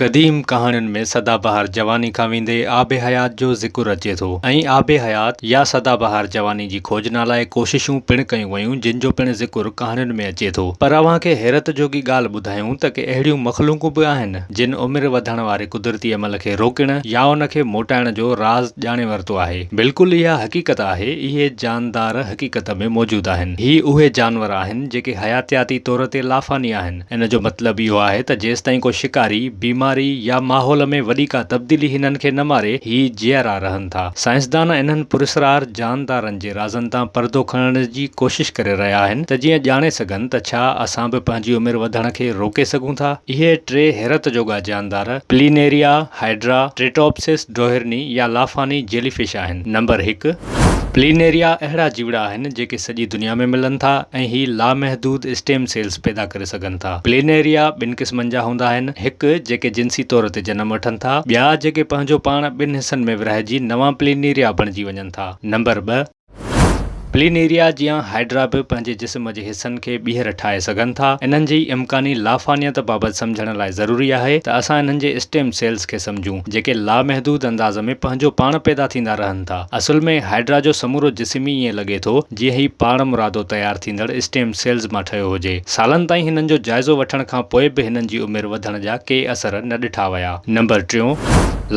قديم ڪهاڻين ۾ سدا بهار جواني کان ويندي آب حيات جو ذڪر اچي ٿو ۽ آب حيات يا سدا بهار جواني جي کوجنا لاء ڪوششون پڻ ڪيون ويون جن جو پڻ ذڪر ڪهاڻين ۾ اچي ٿو پر اوهان کي حيرت جوڳي ڳالهه ٻڌايون ته ڪي اهڙيون مخلوقون به آهن جن عمر وڌڻ واري قدرتي عمل کي روڪڻ يا ان کي موٽائڻ جو راز ڄاڻي ورتو آهي. بلڪل اها حقيقت آهي اهي جاندار حقيقت ۾ موجود آهن. هي اهي جانور آهن جيڪي حياتياتي طور تي لافاني آهن. ان جو مطلب اهو آهي ته جيستائين ڪو شڪاري، بيماري يا ماحول ۾ وڏي ڪا تبديلي هنن کي نه ماري، هي جيئرا رهن ٿا. سائنسدان انهن پراسرار جاندارن جي رازن تان پردو کڻڻ جي ڪوشش ڪري رهيا آهن ته جيئن ڄاڻي سگهن ته ڇا اسان به پنهنجي عمر وڌڻ کي روڪي سگهون ٿا؟ اهي ٽي حيرت جوڳا جاندار پلينيريا، هائيڊرا، ٽريٽوپسس ڊوهرني يا لافاني جيلي فش آهن. نمبر هڪ. پلينيريا اهڙا جيوڙا آهن جيڪي سڄي دنيا ۾ ملن ٿا ۽ هي لامحدود اسٽيم سيلز پيدا ڪري سگهن ٿا. پلينيريا ٻن قسمن جا هوندا آهن، هڪ جيڪي جنسي طور تي جنم وٺن ٿا، ٻيا جيڪي پنهنجو پاڻ ٻن حصن ۾ ورهائجي نوان پلينيريا بڻجي وڃن ٿا. نمبر ٻه. پلينيريا جيان هائيڊرا به پنهنجي جسم جي حصن کي ٻيهر ٺاهي سگهن ٿا. انهن جي امڪاني لافانيت بابت سمجهڻ لاء ضروري آهي ته اسان انهن جي اسٽيم سيلز کي سمجهون، جيڪي لامحدود انداز ۾ پنهنجو پاڻ پيدا ٿيندا رهن ٿا. اصل ۾ هائيڊرا جو سمورو جسم ئي ائين لڳي ٿو، جيئن هي پاڻمرادو تيار ٿيندڙ اسٽيم سيلز مان ٺهيو هجي. سالن تائين هنن جو جائزو وٺڻ کان پوء به هنن جي عمر وڌڻ جا ڪي اثر نه ڏٺا ويا. نمبر ٽيون،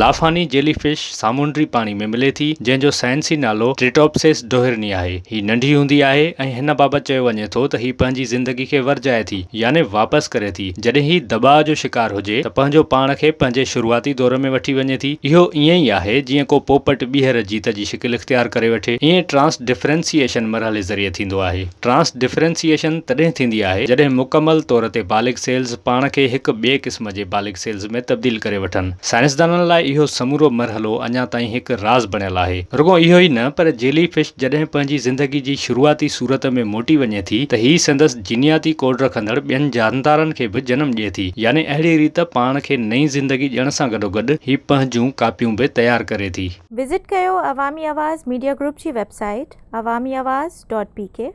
لافاني جيلي فش، سامونڊي پاڻي ۾ ملي ٿي، جنهن جو سائنسي نالو ٽريٽوپسس ڊوهرني آهي. هي ننڍي هوندي آهي ۽ هن بابت چيو وڃي ٿو ته هي پنهنجي زندگي کي ورجائي ٿي يعني واپس ڪري ٿي. جڏهن هي دٻاء جو شڪار هجي ته پنهنجو پاڻ کي پنهنجي شروعاتي دور ۾ وٺي وڃي ٿي. اهو ائين ئي آهي جيئن ڪو پوپٽ ٻيهر جيت جي شڪل اختيار ڪري وٺي. ائين ٽرانس ڊفرنسيئيشن مرحلي ذريعي ٿيندو آهي. ٽرانس ڊفرنسيئيشن تڏهن ٿيندي آهي جڏهن مڪمل طور تي بالغ سيلز پاڻ کي هڪ ٻئي قسم جي بالغ سيلز ۾ تبديل ڪري وٺن. سائنسدانن لاء اهو سمورو مرحلو اڃا تائين هڪ راز بڻيل آهي. رڳو اهو ئي نه پر جيلي فش جڏهن پنهنجي زندگي جي شروعاتي صورت ۾ موٽي وڃي ٿي ته هي سندس جينياتي ڪوڊ رکندڙ ٻين جاندارن کي به جنم ڏئي ٿي يعني اهڙي ريت پاڻ کي نئين زندگي ڏيڻ سان گڏوگڏ هي پنهنجون ڪاپيون به تيار ڪري ٿي. وزٽ ڪيو عوامي آواز ميڊيا گروپ جي website Awami Awaz dot P K.